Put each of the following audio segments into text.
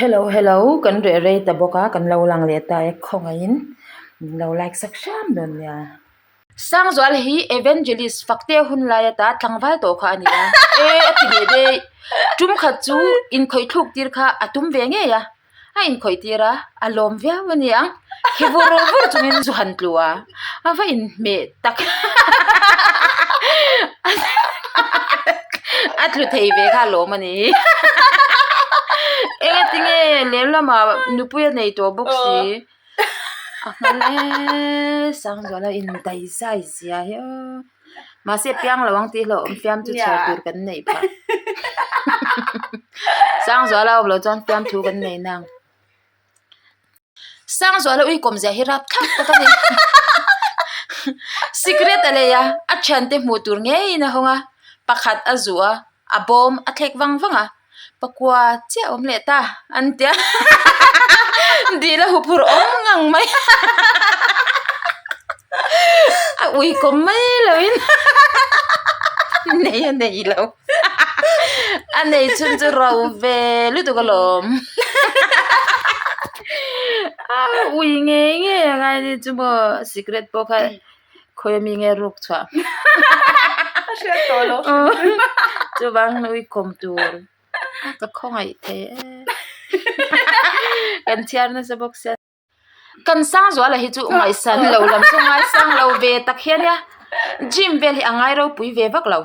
Hello hello kan reh rei ta bawk a kan lo lang leh ta e khawngaihin min lo like sak hram dawn nia. Sangzuala hi Evangelist Fakte hun lai ata tlangval tawh kha a ni a, e a ti leh daih. Tum khat chu inkhawih thluk tir kha a tum ve ngei a, a inkhawih tir a, a lawm viau a ni ang. Khi vur vur chungin zu han tlu a, a va inhmeh tak a tlu thei ve kha a lawm a ni. Engatinge lem lamah nupui a nei tawh bawk si. A hmel e Sangzuala in dai zai zia hi aw mahse piang lo ang tih hlauhawm fiam chu chhiar tur kan neih phah Sangzuala awm loh chuan fiam thu kan nei nang Sangzuala ui kawm zia hi rap thlak tak a ni Sikret a lei a a thiante hmuh tur ngeiin a hawng a pakhat a zuh a a bawm a thlek vang vang a. Pakua chiah awm leh ta an tia dil a huphurh awm ngang mai a ui kawm mai lo in nei a nei lo a nei chhun chu ro ve lutuk alawm a ui ngei ngei a ngai ni chu maw sikret pawh kha khawi ami nge ruk chhuah a hriat tawh lo chuvang ui kawm tur ka khawngaih thei e kan chhiar nasa bawk sia kan Sangzuala hi chu ngaihsan lo lam chu ngaisang lo ve tak hian nia gym vel hi a ngai ropui ve vak lo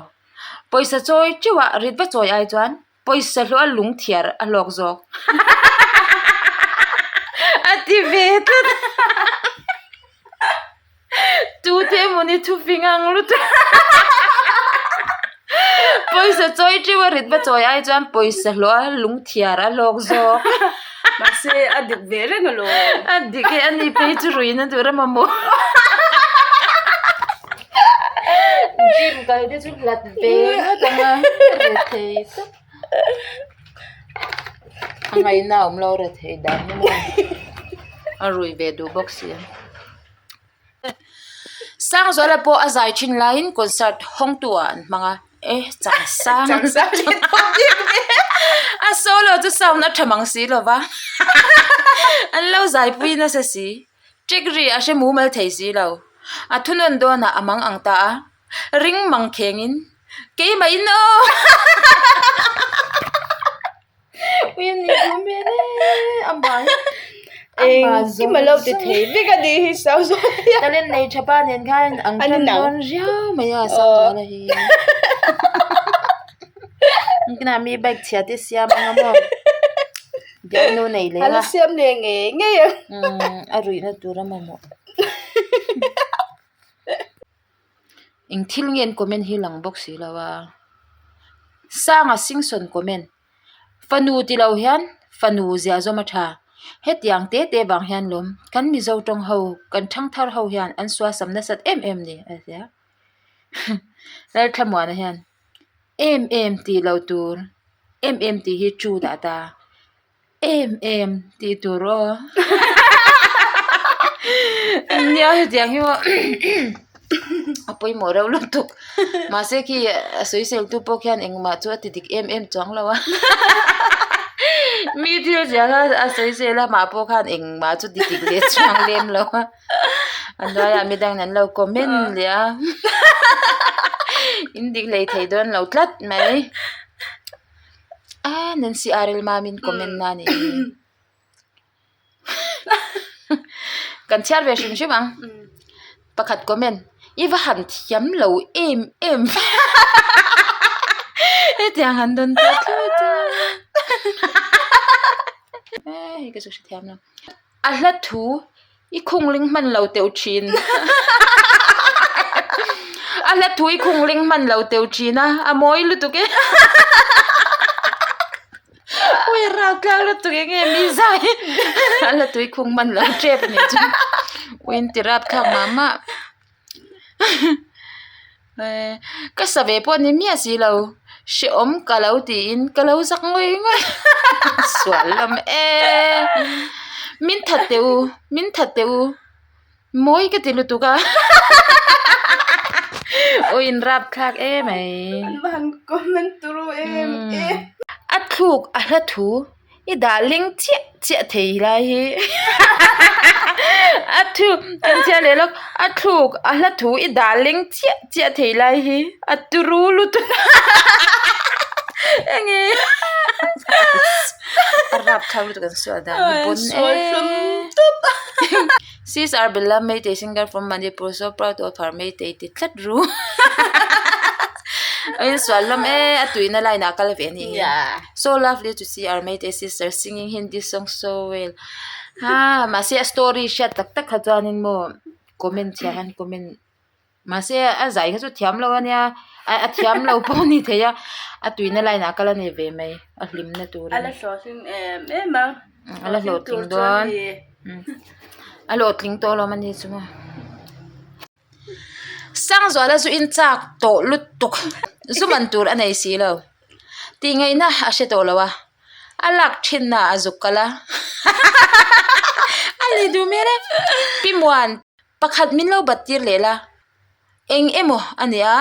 pawisa chawi teuh a rit va chawi ai chuan Pawisa hluah lung thiar a hlawk zawk a ti ve tlat tute emawni thufing ang lutuk pawisa chawi teuh a rit va chawi ai chuan pawisa hluah lung thiar a hlawk zawk mahse a dik ve reng alawm a dik e ani phei chu ruihna tur a mamawh gym kal te chu hlat ve ngawt ang a re thei tak a ngaihna a awm lo re thei dan hi maw a rui ve duh bawk si a Sangzuala pawh a zai thin laiin concert hawngtu ah an hmang a e chang sang a solo chu sound a tha mang si lo va an lo zaipui nasa si. Ṭek ri a hre mumal thei si lo. A thunawn dawnah a mang ang ta a, ring mang khengin, Keimah in aw! Ui a ni duh hmel e, a mah hi a mah zawng Engkim a lo ti thei vek a nih hi Sangzuala hian. Talent nei tha pa nen khan ang tan dawn riau mai a Sangzuala hi. Engtin mi bike chhia te siam ang a maw. Bialnu nei leh a. A la siam leh ngei ngei ang. Umm a ruihna tur a mamawh. Eng thil nge an comment hi lang bawk si lo a. Sanga Singson comment. Fanu ti lo hian fanu ziah zawm a tha. Hetiang te te vang hian lawm kan Mizo tawng ho kan thangthar ho hian an suasam nasat em em ni a tia. Lalthlamuana hian em em tih loh tur em em tih hi chu dah ta em em tih tur aw nia hetiang hi maw a pawimawh reuh lutuk mahse khi a sawisel tu pawh khian engmah chu a ti dik em em chuang lo a mi thil ziah kha a sawisel a mah pawh khan engmah chu ti dik leh chuang lem lo a. A hnuaiah midang an lo comment leh a in dik hlei thei dawn lo tlat mai a Nancy Arel Mamin comment na a nih hi kan chhiar ve hrim hrim ang pakhat comment i va han thiam lo em em hetiang han dawn tawh tlat a hei ka chu hrethiam lo. A hla thu i khungling hman lo teuh thin a hla thu i khungling hman lo teuh thin a a mawi lutuk e ui a rau tlang lutuk eng nge mi zai a hla thu i khung hman lo tep a nih chu ui in ti rap thlak mah mah. Ka sa ve pawh ni miah si lo hrehawm ka lo tiin ka lo zak ngawih ngawih sual lam e min that teh u min that teh u mawi ka ti lutuk a aw in rap thlak em mai a thluk a hla thu. I dah leng chiah chiah thei lai hi a thu kan chhiar leh lawk a thluk a hla thu i dah leng chiah chiah thei lai hi a turu lutuk enge a rap thlak lutuk an sual dan hi pawn eee sis are bella meitei singer from manipur so proud of her meitei ti tlat ru a insual hlawm e a tuina line ah a kal ve a nih hi. So lovely to see our Meitei sister singing Hindi song so well. Ha mahse a story hriat tak tak kha chuanin maw comment chhiah hian comment mahse a zai kha chu thiam lo ania a thiam lo pawh a ni thei a a tuina line ah kal a ni ve mai a hlimna turin. A la hlawhtling em em a. A la hlawhtling dawn. A hlawhtling tawh alawm a ni chu maw. Sangzuala zu in chak tawh lutuk zu man tur a nei si lo tih ngaihna a hre tawh lo a a lak thinna a zuk kal a a ni duh hmel e pi muan pakhat min lo bat tir leh la eng emaw a nia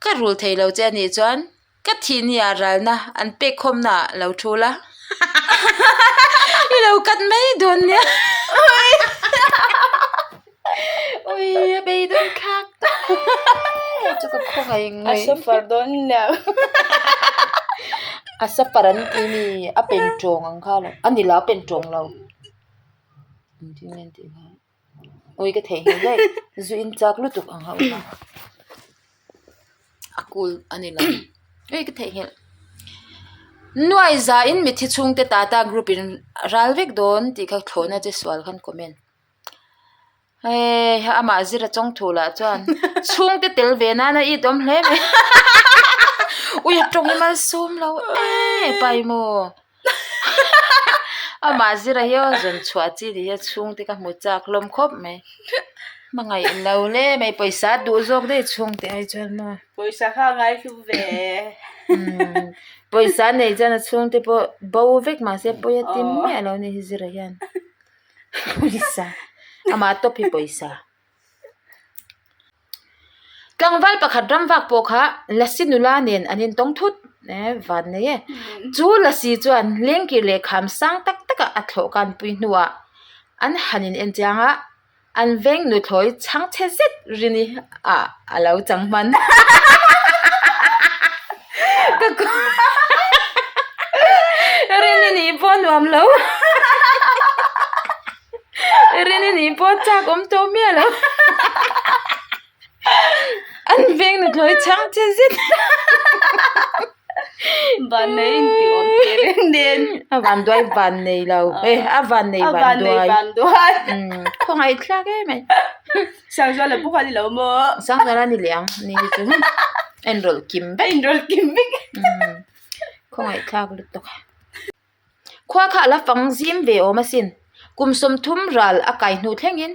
ka rul thei lo che a nih chuan ka thih nia ralna an pek khawmna ah lo thu la i lo cut mai dawn nia ui a beidawn thlak tak e chu ka khawngaih a suffer dawn nia a suffer an ti mi a pen tawng ang kha lo a ni lo a pen tawng lo engtin nge an tih kha. Ui ka theih nghilh daih zu in chak lutuk ang hauh kha a cool a ni lo ui ka theih nghilh nuai za in mithi chhungte tata group in ral vek dawn tih kha thlawhna che sual khan comment hei amah zir a chawng thu lah chuan chhungte tel ve nana it awm hle mai ui a tawng hi malsawm lo e pai maw. Amah zira hi aw zawn chhuah chi ni hi a chhungte ka hmu chak hlawm khawp mai. Hmangaih lo hle mai pawisa duh zawk daih chhungte ai chuan maw. Pawisa kha a ngai hlu ve. Umm pawisa nei chuan a chhungte pawh bo vek mahse pawi a ti miah lo ni hi zira hian pawisa amah tawp hi pawisa. Tlangval pakhat ram vak pawh kha Lasi nula nen an intawng thut e van nei e. Chu Lasi chuan lengkir leh kham sang tak takah a thlawh kanpui hnuah an han in en chiang a, an veng nuthlawi chhangchhe zet rini ah a lo chang hman. Rini nih pawh nuam lo. Rini nih pawh chak awm tawh miah lo. An veng nuthlawi chhang che zet. Van nei in tih awm teh reng nen. A van duai van nei lo. E a van nei van duai. A van nei van duai. Khawngaih thlak em ai. Sangzuala pawh kha a ni lo maw? Sangzuala a ni leh ang. Ni hi chu a inrawlh kim vek. A inrawlh kim vek. Khawngaih thlak lutuk. Khua kha a la fang zim ve awm asin. Kum 30 ral a kai hnu thlengin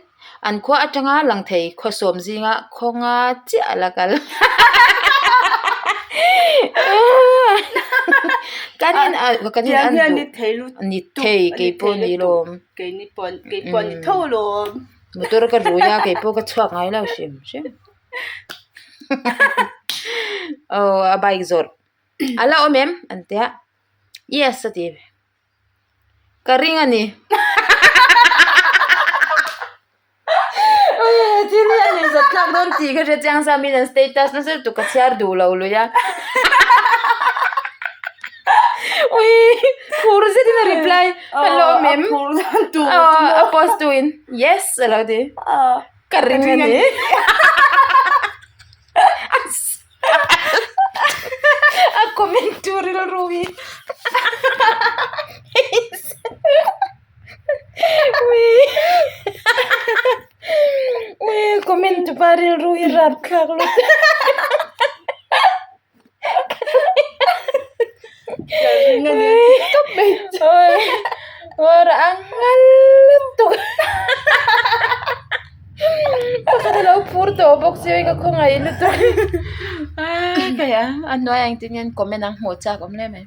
an khua atanga lang thei khaw sawm zinga khaw nga chiah a la kal. Kan in a kan in an duh ni thei keipawh ni lawm. Motor ka rui a keipawh ka chhuak ngai lo hrim hrim. Aw a bike zawrh a la awm em an tia. Yes a ti. Ka ring a ni. Thil hi a ni zat thlak dawn tih ka hre chiang sa min an status nasa lutuk ka chhiar duh lo lui a. Ui phur zetin a reply. Hello ma'am. A post tu in yes a lo ti. Ka ring a ni. A comment tu rilru hi ui comment tu pa rilru hi rapthlak lutuk lutuk Pakhat a lo phur tawh bawk si ka khawngaih lutuk a a hnuaiah engtin nge an comment ang hmuh chak awm hle mai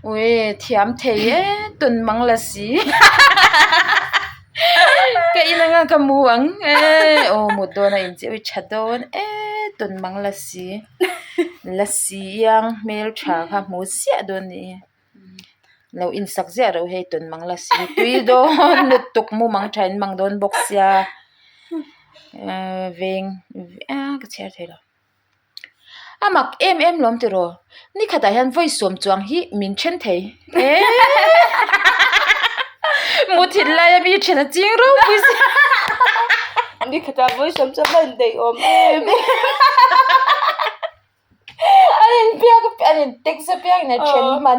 ui thiam thei e tawn mang la si ka in anga ka mu ang e aw mut dawn a inchei ui tha dawn e tawn mang la si la si iang hmeltha kha hmu chiah dawn a ni. Lo insak ziah reuh hei tawn mang la si tui dawn lutuk mu mang tha in mang dawn bawk sia ehh veng ah ka chhiar thei lo a mak em em lawm tiraw ni khatah hian vawi sawm chuang hi min then thei eee muthilh laia mi then a ching ropui si ni khatah vawi sawm chuan a indaih awm em em. An in biak an in text apiang in a then hman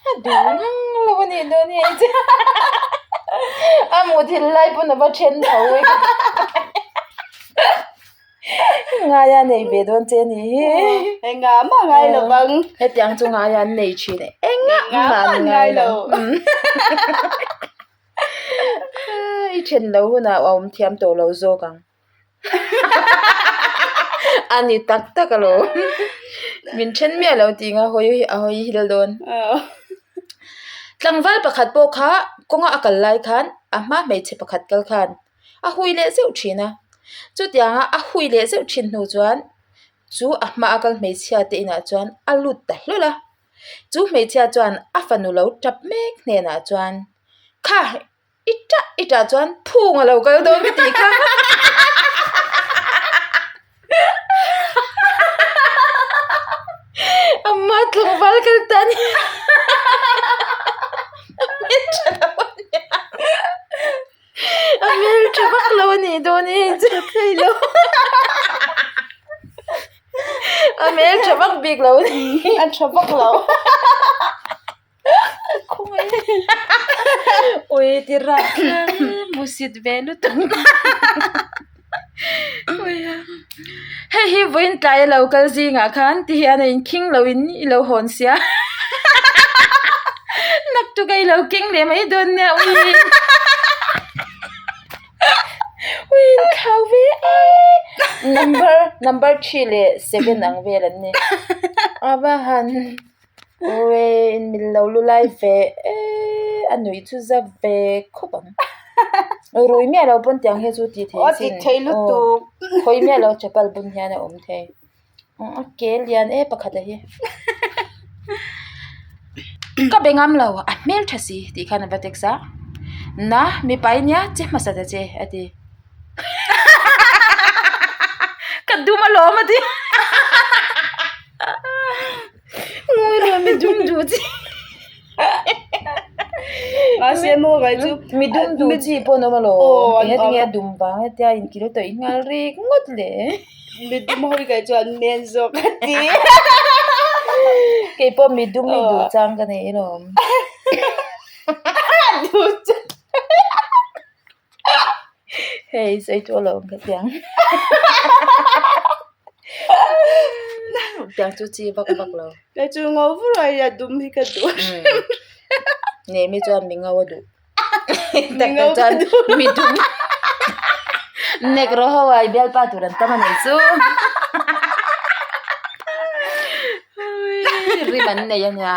a duh ngang lo a nih dawn hi hei chu a muthilh lai pawn a va then tho e ngai a nei ve dawn che a nih hi engah mah ngai lo vang hetiang chu ngai an nei thin e engah mah an ngai lo i then lo hunah a awm thiam tawh lo zawk ang. A ni tak tak alo min then miah lo tih nga hawi a hawi hil dawn tlangval pakhat pawh kha kawnga a kal lai khan a hma hmeichhe pakhat kal khan a hui leh zeuh thin a chutianga a hui leh zeuh thin hnu chuan chu a hma a kal hmeichhia te inah chuan a lut ta hlawl a chu hmeichhia chuan a fanu lo tap mek hnenah chuan kha. I tah i tah chuan phung a lo kal dawn ka tih kha. Amma tlangval kal ta ni. A hmel tha lo a nia. A hmel tha vak lo a nih dawn hi chu thei lo. A hmel tha vak bik lo a ni. A tha vak lo. Ui ti rak kher musit ve lutuk hei hi vawiin tlai a lo kal zingah khan ti hian a inkhing lo in i lo hawn sia naktuk a i lo keng leh mai dawn nia ui ui inthlau ve e number number three leh seven ang vel an ni a va han. Awii in mil lo lu lai ve eee a nuih chu za ve khawp ang rui miah lo pawn tiang hi chu tih theih sin tih theih lutuk khawi miah lo chapal bun hian a awm thei a ke lian e pakhat a hi ka be ngam lo a hmel tha si tih khan a va text a na mipa i nia che hmasa ta che a ti. Ka dum alawm a ti. Ngawi rawh mi dum duh chi. Mahse maw ngai chu mi dum duh chi pawh an awm alawm. Eng enge a dum vang a tia inkil tawh i nghal rik ngawt le. Mi dum ho hi kai chuan men zawk a ti. Keipawh mi dum hi duh chang ka nei alawm. Duh chang. Hei sawi chu alawm ka tiang tiang chu chi vak vak lo Kei chu ngo vur a ia dum hi ka duh Nge mi chuan mi ngo a duh tak tak chuan mi dum Negro ho a i bialpa tur an tam a nih chu Rim an nei a nia.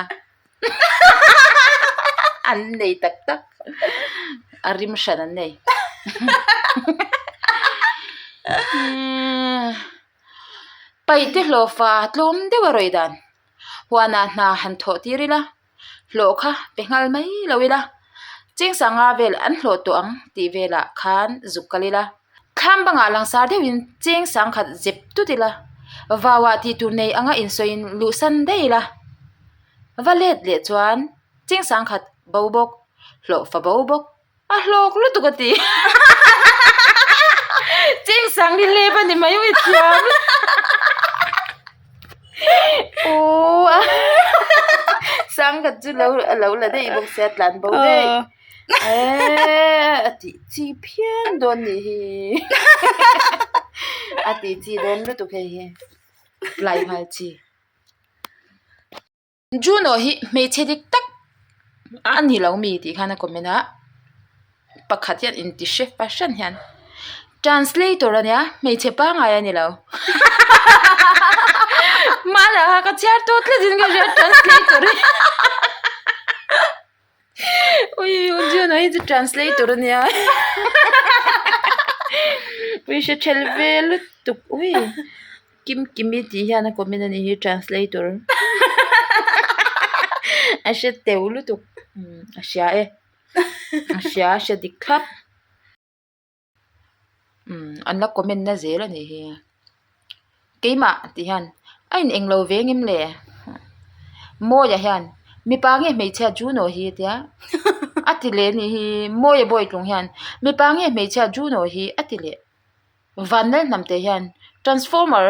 An nei tak tak a rim hran an nei paihte hlawh fa tlawm deuh a rawi dan huanah hna han thawh tir ila hlawh kha pe nghal mai lo ila cheng sanga vel an hlawh tawh ang tih velah khan zuk kal ila thlam bangah langsar deuhin cheng sangkhat zep tut ila vauah tih tur nei anga insawiin luhsan daih ila. Va let leh chuan cheng sangkhat bo bawk, hlawh fa bo bawk, a hlawk lutuk a ti. Cheng sang hi lep a ni mai ui thiam. Aw a sangkhat chu lo a lo la daih bawk sia tlan bo daih. Eee a tih chi phian dawn nih hi. A tih chi dawn lutuk hei hi. Lai nghal chi. Juno hi hmeichhe dik tak a ni lo mi tih khan a comment a pakhat hian inti hre fahran hian translator a nia hmeichhe pangngai a ni lo hmanah kha ka chhiar tawh tlat in ka hria translator hi ui Juno hi chu translator a nia ui hre ṭhel ve lutuk ui. Kim Kimi tih hian a comment a nih hi translator. A hre teu lutuk a hria e a hria a hre dik thlap umm an la comment na zel a nih hi keimah tih hian a in englo ve ngem le Mawia hian mipa nge hmeichhia Juno hi a tia a ti leh a nih hi Mawia bawitlung hian mipa nge hmeichhia Juno hi a ti leh. Vanlal hnam te hian transformer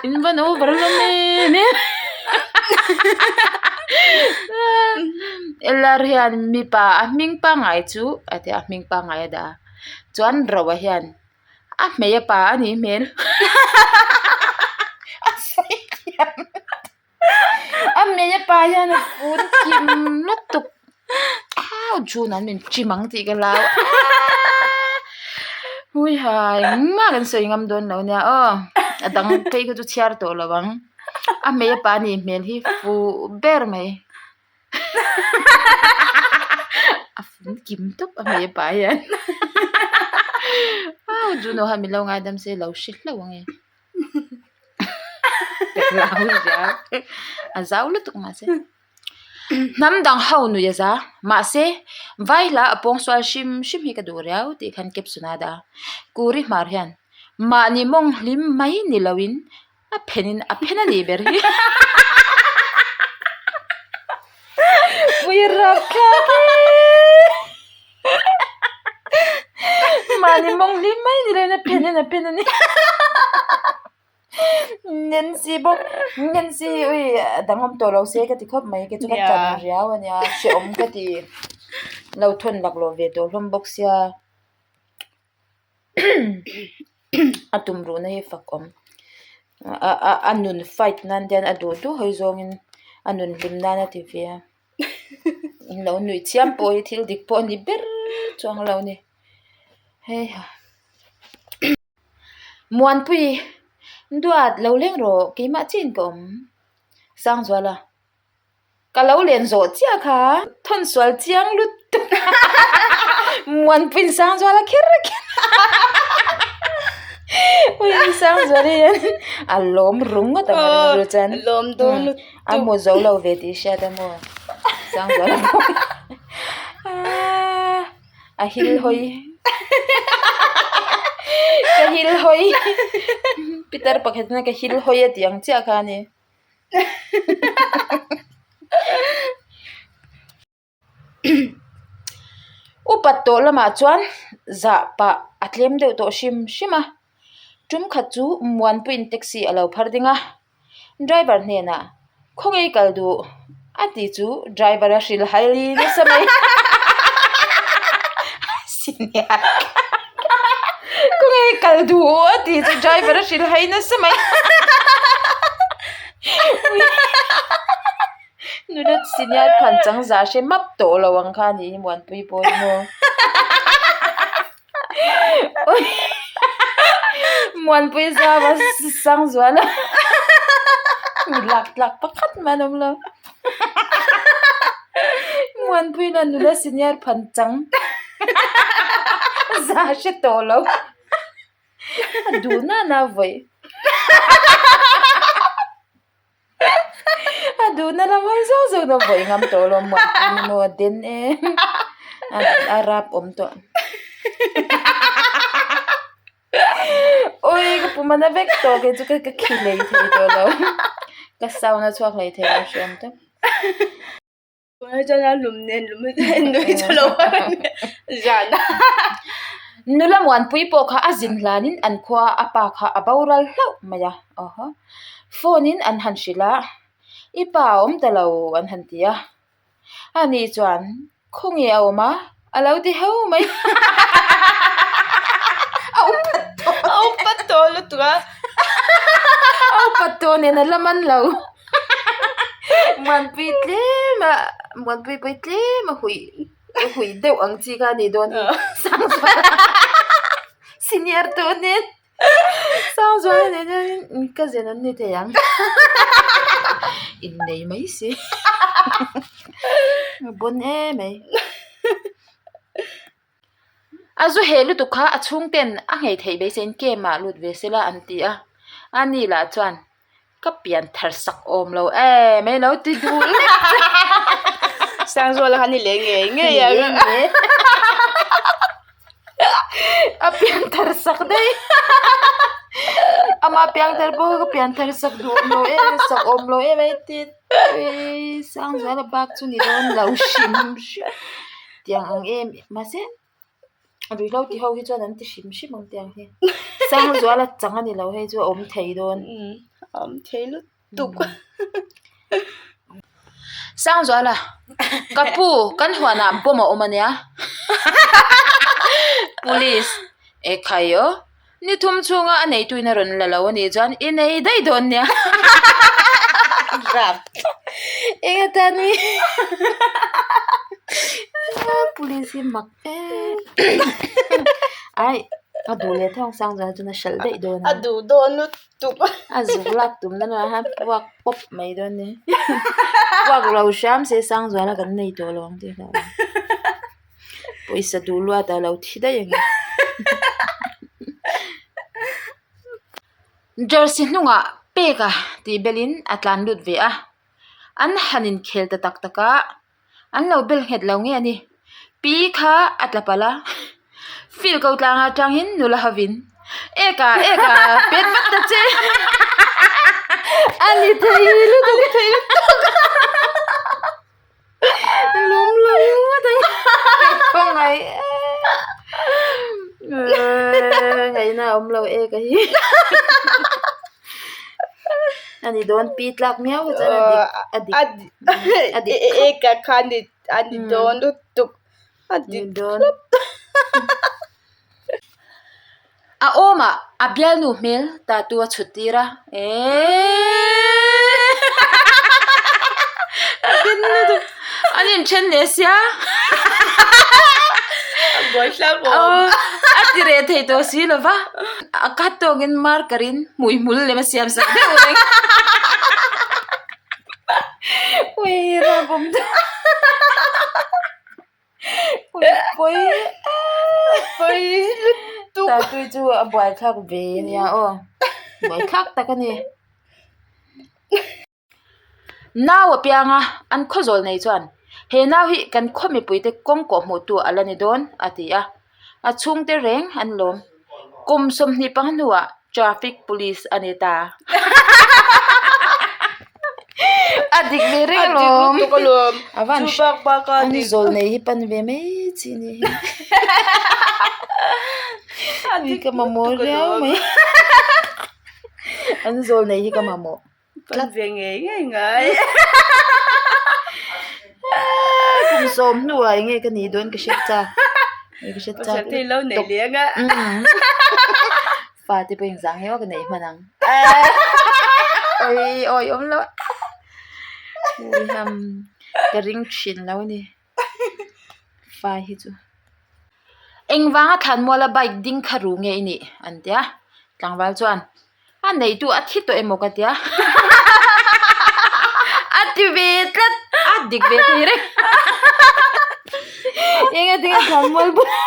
in van over hlawm em em LR hian mipa a hming pangngai chu a tia a hming pangngai a dah a chuan Roa hian a hmei a pa a nih hmel a sawi thiam. A hmeichhe pa hian a fun kim lutuk au June an min chim ang tih ka hlau aaa hui hai engmah kan sawi ngam dawn lo nia aw a dang phei kha chu chhiar tawh lo ang a hmeichhe pa nih hmel hi fuh ber mai a fun kim tawp a hmeichhe pa hian au June ho hian min lo ngaidam se lo hre hlauh ang e. A zau lutuk mahse hnam dang ho nui a za mahse vai hla a pawng sual hrim hrim hi ka duh riau tih khan caption a dah a kuri hmar hian mahni mawng hlim mai ni lo in a phen in a phen a nih ber hi pui rap thlak e. Mahni mawng hlim mai ni loin a phen in a phen a ni. Nancy bawk Nancy hi ui a dang awm tawh lo se ka ti khawp mai kei chu ka tan riau a nia hrehawm ka ti lo thawn laklawh ve tawh hlawm bawk sia a tum ruhna hi fak awm a nun fight nan te hian a duh duh hawi zawngin a nun hlim nan a ti ve a. In lo nuih chiam pawh hi thil dik pawh a ni ber chuang lo a ni hei ha Muanpui duat lo leng rawh keimah chiah in ka awm Sangzuala ka lo len zawh chiah kha thawn sual chiang lutuk Muanpuiin Sangzuala kher kher ui Sangzuala hian a lawm ru ngawt ang a rilru chuan lawm dawn lutuk. A hmu zo lo ve tih hriat a maw Sangzuala pawh aaa a hil hawi ka hil hawi pitar pakhat in a ka hil hawi a tih ang chiah kha a ni. Upat tawh lamah chuan zah pah a tlem deuh tawh hrim hrim a, tum khat chu Muanpuiin taxi a lo phar ding a, driver hnenah khawnge kal duh a tih chu driver a hrilh hai nasa mai khawnge kal duh a tih chu driver a hrilh hai nasa mai. Nula senior phan chang za hre map tawh lo ang kha anih hi Muanpui pawh hi maw Muanpui zava Sangzuala mi lak tlak pakhat mah an awm lo Muanpui hian nula senior phan chang za hre tawh lo. A duh nana vawi. A duhna lam hawi zawk zawk dawn vawi ngam tawh lo muan maw a den em a rap awm tawh ui ka pum a na vek tawh kei chu ka khi hlei thei tawh lo ka sound a chhuak hlei thei lo hriam tawp. Nula Muanpui pawh kha a zin hlanin an khua a pa kha a boral hlauh mai a, awhaw phone in an han hrilh a, i pa a awm ta lo an han ti a, ani chuan khawnge a awm a a lo ti ho mai a upat tawh a upat tawh lutuk a a upat tawh nen a la man lo. Muanpui tlem a Muanpui pawh hi tlem a huih huih deuh ang chi kha a nih dawn hi Sangzuala senior tawh nen Sangzuala nen hian cousin an ni thei ang innei mai si a bawn em mai. A zu heh lutuk kha a chhungten a nghei theih beiseiin camp ah lut ve sela an ti a. Ani lah chuan ka pian thar sak awm lo em e lo ti duh lek che. Sangzuala kha ni leh ngei ngei ang. Ni leh ngei. A pian thar sak daih. Ama piang thar pawh kha ka pian thar sak duh awm lo em sak awm lo em e ti Sangzuala bak chu ni dawn lo hrim hrim tiang ang em mahse. Ruihhlo ti ho hi chuan an ti hrim hrim ang tiang hi. Sangzuala chang a ni lo hei chu a awm thei dawn. A awm thei lutuk. Sangzuala, ka pu kan huanah bomb a awm a nia. Police, Ekhai aw, ni thum chhunga a neituin a rawn la lo a nih chuan i nei daih dawn nia. Rap. Eng atan nge Police hi mak em ai a duh leh thawng sang chuan chuan a hralh daih dawn a duh dawn lutuk a zuk lak tum na lamah hian puak pawp mai dawn a ni puak lo hram se Sangzuala kan nei tawh lo ang tih a hlauhawm pawisa duh luat ah a lo thi daih ang e. Jersey hnungah peka tih belin a tlan lut ve a, an han inkhel ta tak tak a, an lo bel nghet lo nge a ni. Pi kha a tla palh a, field ko tlang atangin nula hovin, Eka, eka, pet vat ta che! A ni thei lutuk thei lutuk Lawm lo ngawt ang khawngaih em ngaihna a awm lo e ka hi a ni dawn pi tlak miau hi chuan a dik a dik a dik e ka kha ni a ni dawn lutuk a dik dawn A awmah a bialnu hmel tattoo a chhut tir a, eeeeee an inthen leh sia a ti reh thei tawh si lo va, a khat tawkin marker in hmui hmul lem a siam sak deuh reng Tattoo chu a buaithlak ve a nia aw buaithlak tak a ni nau a piang a an khaw zawl nei chuan he nau hi kan khaw mipui te kawng kawh hmuh tu a la ni dawn a ti a a chhungte reng an lawm kum 25 hnuah traffic police a ni ta. A dik ve reng alawm. A dik lutuk alawm. A van Chu bak bak a an dik. zawl nei hi pan ve mai chi ni hi. A dik Ka mamawh lutuk riau alawm. mai. An zawl nei hi ka mamawh. Pan ve ngei ngei ngai. Kum sawm hnuah eng nge ka nih dawn ka hriat chak. Ka hriat chak. Pasal te lo nei leh anga. Fa te pawh engzah nge aw ka neih hman ang. Oi oi awm lo. Ui ham ka ring thin lo a ni. Fa hi chu. Engvanga thlanmuala bike ding kha ru nge i nih an ti a. Tlangval chuan a neitu a thi tawh emaw ka ti a. A ti ve tlat a dik ve thei reng. Engatinge thlanmual bulah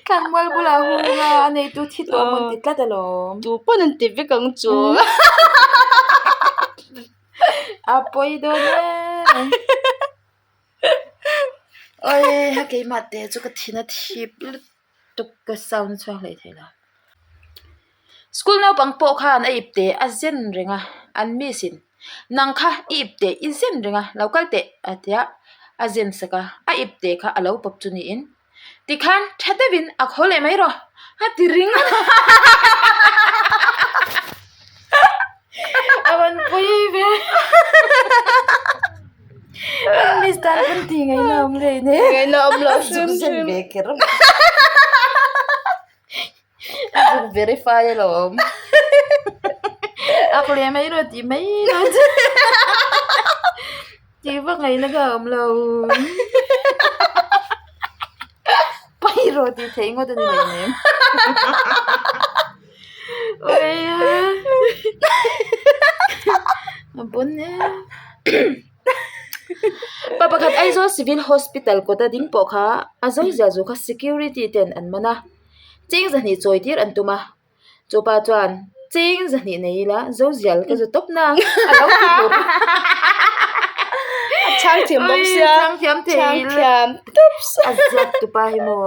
Thlanmual bulah hung a a neitu thi tawh emaw an ti tlat alawm. Tu pawn an ti vek ang chu. A pawi dawn em. Oi ha keimah te chu ka thin a thip lutuk ka sound a chhuak hlei thei lo. School naupang pawh khan a ip teh a zen reng a an miss in nang kha i ip teh i zen reng a lo kal teh a ti a a zen sak a a ip teh kha a lo pawp chu niin tikhan tha deuhin a khaw leh mai rawh a ti ring a a rawn pui ve miss tan pawn tih ngaihna awm leh in e Ngaihna awm loh hrim hrim. Ve kher a zuk verify alawm a khaw leh mai rawh tih mai lo chu tih vak ngaihna kha a awm lo pai rawh tih theih ngawt a ni leh nem a pawn e pa pakhat Aizawl civil hospital kawta ding pawh kha a zai zia zu kha security ten an man a cheng zahnih chawi tir an tum a chupa chuan. Cheng zahnih nei ila zozial ka zu tawp na a lo ti tur. A chhang thiam bawk sia. Chhang thiam thei Chhang thiam tups. A ziak tupa hi maw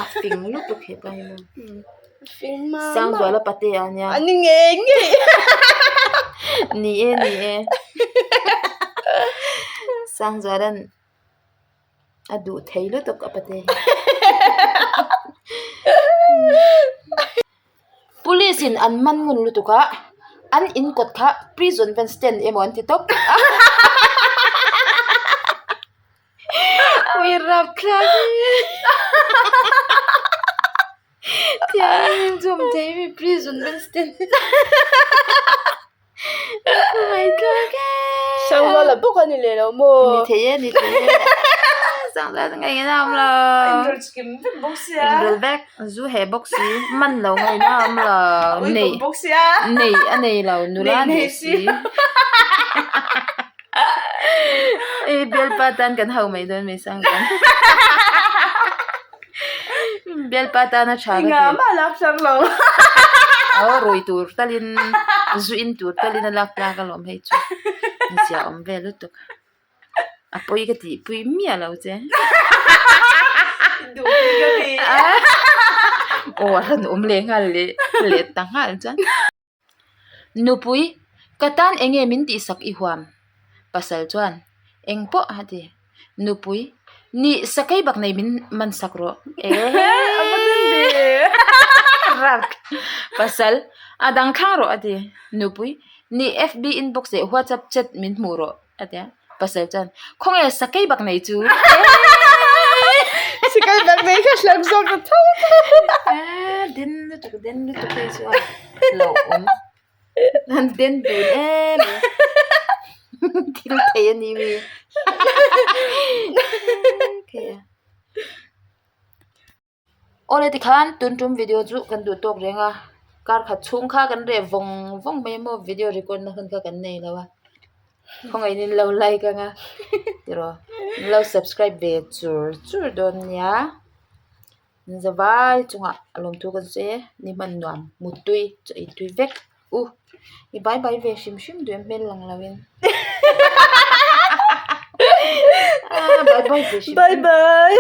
a fing lutuk hepa hi maw. Fing mah mah. Sangzuala pate a nia. A ni ngei ngei. Ni e ni e. Sangzuala'n A duh thei lutuk a pate hi. Police in an man ngun lutuk a, an in kawt kha prison van stand emaw an ti tawp. Ui rapthlak hi. Thiam in chawm thei mi prison van stand. Sangzuala bawk a ni leh lo maw? Ni thei e, ni thei e. Sangzuala chu ngaih na awm lo. Inrawlh chikim vek bawk sia. Inrawlh vek, zu heh bawk si, man lo ngaih na awm lo. Ui kawp bawk sia. Nei a nei lo, nula nei si. Ei bialpa tan kan hau mai dawn mai Sangzuala. Bialpa tana tha ka ti. Engah mah lak tlak lo. Aw rui tur talin zu in tur talin a lak tlak alawm hei chu. Zia awm vel lutuk. A pawi ka tih pui miah lo che. Duh pui ka ti. Aw a rawn awm leh nghal leh leh ta nghal chuan. Nupui, ka tan enge min tihsak i huam? Pasal chuan, Eng pawh a ti. Nupui, Nih, sakei bak nei min man sak rawh. Ehe! Rak! Pasal, A dang thlang rawh a ti. Nupui, Nih, FB inbox leh WhatsApp chat min hmuh rawh a ti a. Pasal chuan, Khawnge sakei bak nei chu? Sakei bak nei kha hlam zawk ta tho tho. Den lutuk, den lutuk hei chu a hlauh awm. An den dun em em. Thil thei a ni mi. Awle tikhan tun tum video chu kan duh tawk reng a kar khat chhung kha kan reh vawng vawng mai maw video record na hun kha kan nei lo a khawngaih in lo like anga tiraw in lo subscribe ve chur chur dawn nia zavai chungah a lawmthu kan sawi e ni hman nuam muttui chaw ei tui vek u i bye bye ve hrim hrim duh em hmel lang lo in bye bye ve hrim bye bye.